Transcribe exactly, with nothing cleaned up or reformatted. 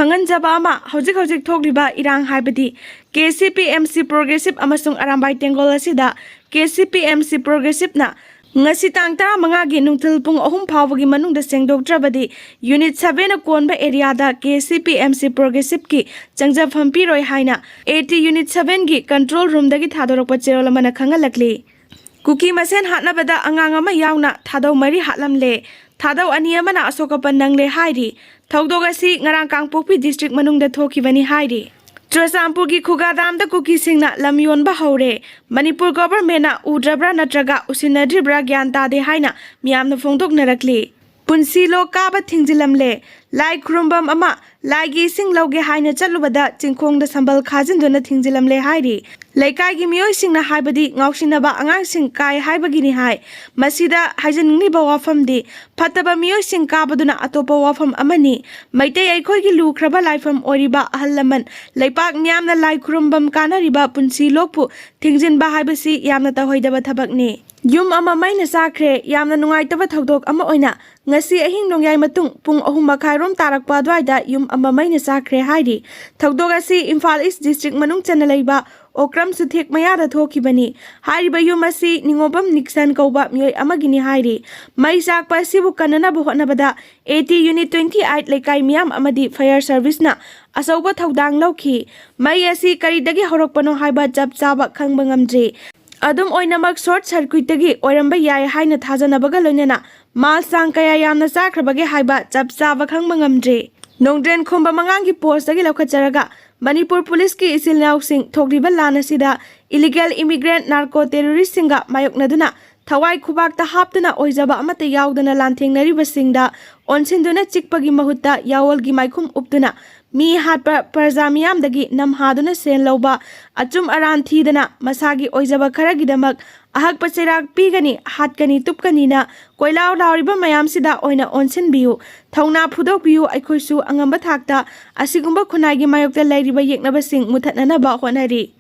ꯈꯪꯍꯟꯖꯕ ꯑꯃ, ꯍꯧꯖꯤꯛ ꯍꯧꯖꯤꯛ ꯊꯣꯛꯂꯤꯕ ꯏꯔꯥꯡ ꯍꯥꯏꯕꯗꯤ K C P M C progressive ꯑꯃꯁꯨꯡ ꯑꯔꯥꯝꯕꯥꯏ ꯇꯦꯡꯒꯣꯜ ꯑꯁꯤꯗ K C P M C ꯄ꯭ꯔꯣꯒ꯭ꯔꯦꯁꯤꯞꯅ ꯉꯁꯤ ꯇꯥꯡ ꯇꯔꯥꯃꯉꯥꯒꯤ ꯅꯨꯡꯊꯤꯜ ꯄꯨꯡ ꯑꯍꯨꯝ ꯐꯥꯎꯕꯒꯤ ꯃꯅꯨꯡꯗ ꯁꯦꯡꯗꯣꯛꯇ꯭ꯔꯕꯗꯤ ꯌꯨꯅꯤꯠ ꯁꯚꯦꯟꯅ ꯀꯣꯟꯕ ꯑꯦꯔꯤꯌꯥꯗ K C P M C ꯄ꯭ꯔꯣꯒ꯭ꯔꯦꯁꯤꯞꯀꯤ ꯆꯪꯖꯐꯝ ꯄꯤꯔꯣꯏ ꯍꯥꯏꯅ ꯑꯦ ꯇꯤ ꯌꯨꯅꯤꯠ ꯁꯚꯦꯟꯒꯤ ꯀꯟꯇ꯭ꯔꯣꯜ ꯔꯨꯝꯗꯒꯤ ꯊꯥꯗꯣꯔꯛꯄ ꯆꯦꯔꯣꯜ ꯑꯃꯅ ꯈꯪꯍꯜꯂꯛꯂꯤ꯫ ꯀꯨꯀꯤ ꯃꯁꯦꯟ ꯍꯥꯠꯅꯕꯗ ꯑꯉꯥꯡ ꯑꯃ ꯌꯥꯎꯅ ꯊꯥꯗꯧ ꯃꯔꯤ ꯍꯥꯠꯂꯝꯂꯦ꯫ ꯊꯥꯗꯧ ꯑꯅꯤ ꯑꯃꯅ ꯑꯁꯣꯛ ꯑꯄꯟ ꯅꯪꯂꯦ ꯍꯥꯏꯔꯤ꯫ ꯊꯧꯗꯣꯛ ꯑꯁꯤ ꯉꯔꯥꯡ ꯀꯥꯡꯄꯣꯛꯄꯤ ꯗꯤꯁꯇ꯭ꯔꯤꯛ ꯃꯅꯨꯡꯗ ꯊꯣꯛꯈꯤꯕꯅꯤ ꯍꯥꯏꯔꯤ꯫ ꯆꯨꯔꯆꯥꯟꯄꯨꯔꯒꯤ ꯈꯨꯒꯥꯗꯥꯝꯗ ꯀꯨꯀꯤꯁꯤꯡꯅ ꯂꯝ ꯌꯣꯟꯕ ꯍꯧꯔꯦ꯫ ꯃꯅꯤꯄꯨꯔ ꯒꯣꯚꯔꯟꯃꯦꯟꯠꯅ ꯎꯗ꯭ꯔꯕ꯭ꯔꯥ ꯅꯠꯇ꯭ꯔꯒ ꯎꯁꯤꯟꯅꯗ꯭ꯔꯤꯕ꯭ꯔꯥ ꯒ꯭ꯌꯥꯟ ꯇꯥꯗꯦ ꯍꯥꯏꯅ ꯃꯤꯌꯥꯝꯅ ꯐꯣꯡꯗꯣꯛꯅꯔꯛꯂꯤ꯫ ꯄꯨꯟꯁꯤ ꯂꯣꯛ ꯀꯥꯕ ꯊꯤꯡꯖꯤꯜꯂꯝꯂꯦ꯫ ꯂꯥꯏ ꯈꯨꯔꯨꯝꯐꯝ ꯑꯃ ꯂꯥꯏꯒꯤ ꯏꯁꯤꯡ ꯂꯧꯒꯦ ꯍꯥꯏꯅ ꯆꯠꯂꯨꯕꯗ ꯆꯤꯡꯈꯣꯡꯗ ꯁꯝꯕꯜ ꯈꯥꯖꯤꯟꯗꯨꯅ ꯊꯤꯡꯖꯤꯜꯂꯝꯂꯦ ꯍꯥꯏꯔꯤ꯫ ꯂꯩꯀꯥꯏꯒꯤ ꯃꯤꯑꯣꯏꯁꯤꯡꯅ ꯍꯥꯏꯕꯗꯤ ꯉꯥꯎꯁꯤꯟꯅꯕ ꯑꯉꯥꯡꯁꯤꯡ ꯀꯥꯏ ꯍꯥꯏꯕꯒꯤꯅꯤ ꯍꯥꯏ꯫ ꯃꯁꯤꯗ ꯍꯥꯏꯖꯅꯤꯡꯂꯤꯕ ꯋꯥꯐꯝꯗꯤ ꯐꯠꯇꯕ ꯃꯤꯑꯣꯏꯁꯤꯡ ꯀꯥꯕꯗꯨꯅ ꯑꯇꯣꯞꯄ ꯋꯥꯐꯝ ꯑꯃꯅꯤ꯫ ꯃꯩꯇꯩ ꯑꯩꯈꯣꯏꯒꯤ ꯂꯨꯈ꯭ꯔꯕ ꯂꯥꯏꯐꯝ ꯑꯣꯏꯔꯤꯕ ꯑꯍꯜ ꯂꯃꯟ ꯂꯩꯄꯥꯛ ꯃꯤꯌꯥꯝꯅ ꯂꯥꯏ ꯈꯨꯔꯨꯝꯐꯝ ꯀꯥꯅꯔꯤꯕ ꯄꯨꯟꯁꯤ ꯂꯣꯛꯄꯨ ꯊꯤꯡꯖꯤꯟꯕ ꯍꯥꯏꯕꯁꯤ ꯌꯥꯝꯅ ꯇꯧꯍꯩꯗꯕ ꯊꯕꯛꯅꯤ꯫ ꯌꯨꯝ ꯑꯃ ꯃꯩꯅ ꯆꯥꯈ꯭ꯔꯦ꯫ ꯌꯥꯝꯅ ꯅꯨꯡꯉꯥꯏꯇꯕ ꯊꯧꯗꯣꯛ ꯑꯃ ꯑꯣꯏꯅ ꯉꯁꯤ ꯑꯍꯤꯡ ꯅꯣꯡꯌꯥꯏ ꯃꯇꯨꯡ ꯄꯨꯡ ꯑꯍꯨꯝ ꯃꯈꯥꯏꯔꯣꯝ ꯇꯥꯔꯛꯄ ꯑꯗꯨꯋꯥꯏꯗ ꯌꯨꯝ ꯑꯃ ꯃꯩꯅ ꯆꯥꯈ꯭ꯔꯦ ꯍꯥꯏꯔꯤ꯫ ꯊꯧꯗꯣꯛ ꯑꯁꯤ ꯏꯝꯐꯥꯜ ꯏꯁ ꯗꯤꯁꯇ꯭ꯔꯤꯛ ꯃꯅꯨꯡ ꯆꯟꯅ ꯂꯩꯕ ꯑꯣꯀ꯭ꯔꯝ ꯆꯨꯊꯦꯛ ꯃꯌꯥꯗ ꯊꯣꯛꯈꯤꯕꯅꯤ꯫ ꯍꯥꯏꯔꯤꯕ ꯌꯨꯝ ꯑꯁꯤ ꯅꯤꯉꯣꯝꯕꯝ ꯅꯤꯛꯁꯟ ꯀꯧꯕ ꯃꯤꯑꯣꯏ ꯑꯃꯒꯤꯅꯤ ꯍꯥꯏꯔꯤ꯫ ꯃꯩ ꯆꯥꯛꯄ ꯑꯁꯤꯕꯨ ꯀꯟꯅꯅꯕ ꯍꯣꯠꯅꯕꯗ A T unit twenty eight ꯂꯩꯀꯥꯏ ꯃꯤꯌꯥꯝ ꯑꯃꯗꯤ ꯐꯥꯌꯔ ꯁꯔꯚꯤꯁꯅ ꯑꯆꯧꯕ ꯊꯧꯗꯥꯡ ꯂꯧꯈꯤ꯫ ꯃꯩ ꯑꯁꯤ ꯀꯔꯤꯗꯒꯤ ꯍꯧꯔꯛꯄꯅꯣ ꯍꯥꯏꯕ ꯆꯞ ꯆꯥꯕ ꯈꯪꯕ ꯉꯝꯗ꯭ꯔꯤ꯫ ꯑꯗꯨꯝ ꯑꯣꯏꯅꯃꯛ ꯁꯣꯔꯠ ꯁꯔꯀ꯭ꯌꯨꯠꯇꯒꯤ ꯑꯣꯏꯔꯝꯕ ꯌꯥꯏ ꯍꯥꯏꯅ ꯊꯥꯖꯅꯕꯒ ꯂꯣꯏꯅꯅ ꯃꯥꯜ ꯆꯥꯡ ꯀꯌꯥ ꯌꯥꯝꯅ ꯆꯥꯈ꯭ꯔꯕꯒꯦ ꯍꯥꯏꯕ ꯆꯞ ꯆꯥꯕ ꯈꯪꯕ ꯉꯝꯗ꯭ꯔꯤ꯫ ꯅꯣꯡꯗ꯭ꯔꯦꯟ ꯈꯨꯝꯕ ꯃꯉꯥꯡꯒꯤ ꯄꯣꯁꯇꯒꯤ ꯂꯧꯈꯠꯆꯔꯒ ꯃꯅꯤꯄꯨꯔ ꯄꯨꯂꯤꯁꯀꯤ ꯏꯆꯤꯜ ꯏꯅꯥꯎꯁꯤꯡ ꯊꯣꯛꯂꯤꯕ ꯂꯥꯟ ꯑꯁꯤꯗ ꯏꯂꯤꯒꯦꯜ ꯏꯃꯤꯒ꯭ꯔꯦꯟꯠ, ꯅꯥꯔꯀꯣ ꯇꯦꯔꯣꯔꯤꯁꯁꯤꯡꯒ ꯃꯥꯌꯣꯛꯅꯗꯨꯅ ꯊꯋꯥꯏ ꯈꯨꯕꯥꯛꯇ ꯍꯥꯞꯇꯨꯅ ꯑꯣꯏꯖꯕ ꯑꯃꯠꯇ ꯌꯥꯎꯗꯅ ꯂꯥꯟꯊꯦꯡꯅꯔꯤꯕꯁꯤꯡꯗ ꯑꯣꯟꯁꯤꯟꯗꯨꯅ ꯆꯤꯛꯄꯒꯤ ꯃꯍꯨꯠꯇ ꯌꯥꯑꯣꯜꯒꯤ ꯃꯥꯏꯈꯨꯝ ꯎꯞꯇꯨꯅ ꯃꯤ ꯍꯥꯠꯄ, ꯄ꯭ꯔꯖꯥ ꯃꯤꯌꯥꯝꯗꯒꯤ ꯅꯝꯍꯥꯗꯨꯅ ꯁꯦꯜ ꯂꯧꯕ, ꯑꯆꯨꯝ ꯑꯔꯥꯟ ꯊꯤꯗꯅ ꯃꯁꯥꯒꯤ ꯑꯣꯏꯖꯕ ꯈꯔꯒꯤꯗꯃꯛ ꯑꯍꯛꯄ ꯆꯩꯔꯥꯛ ꯄꯤꯒꯅꯤ, ꯍꯥꯠꯀꯅꯤ, ꯇꯨꯞꯀꯅꯤꯅ ꯀꯣꯏꯂꯥꯎ ꯂꯥꯎꯔꯤꯕ ꯃꯌꯥꯝꯁꯤꯗ ꯑꯣꯏꯅ ꯑꯣꯟꯁꯤꯟꯕꯤꯌꯨ꯫ ꯊꯧꯅꯥ ꯐꯨꯗꯣꯛꯄꯤꯌꯨ꯫ ꯑꯩꯈꯣꯏꯁꯨ ꯑꯉꯝꯕ ꯊꯥꯛꯇ ꯑꯁꯤꯒꯨꯝꯕ ꯈꯨꯟꯅꯥꯏꯒꯤ ꯃꯥꯌꯣꯛꯇ ꯂꯩꯔꯤꯕ ꯌꯦꯛꯅꯕꯁꯤꯡ ꯃꯨꯊꯠꯅꯅꯕ ꯍꯣꯠꯅꯔꯤ꯫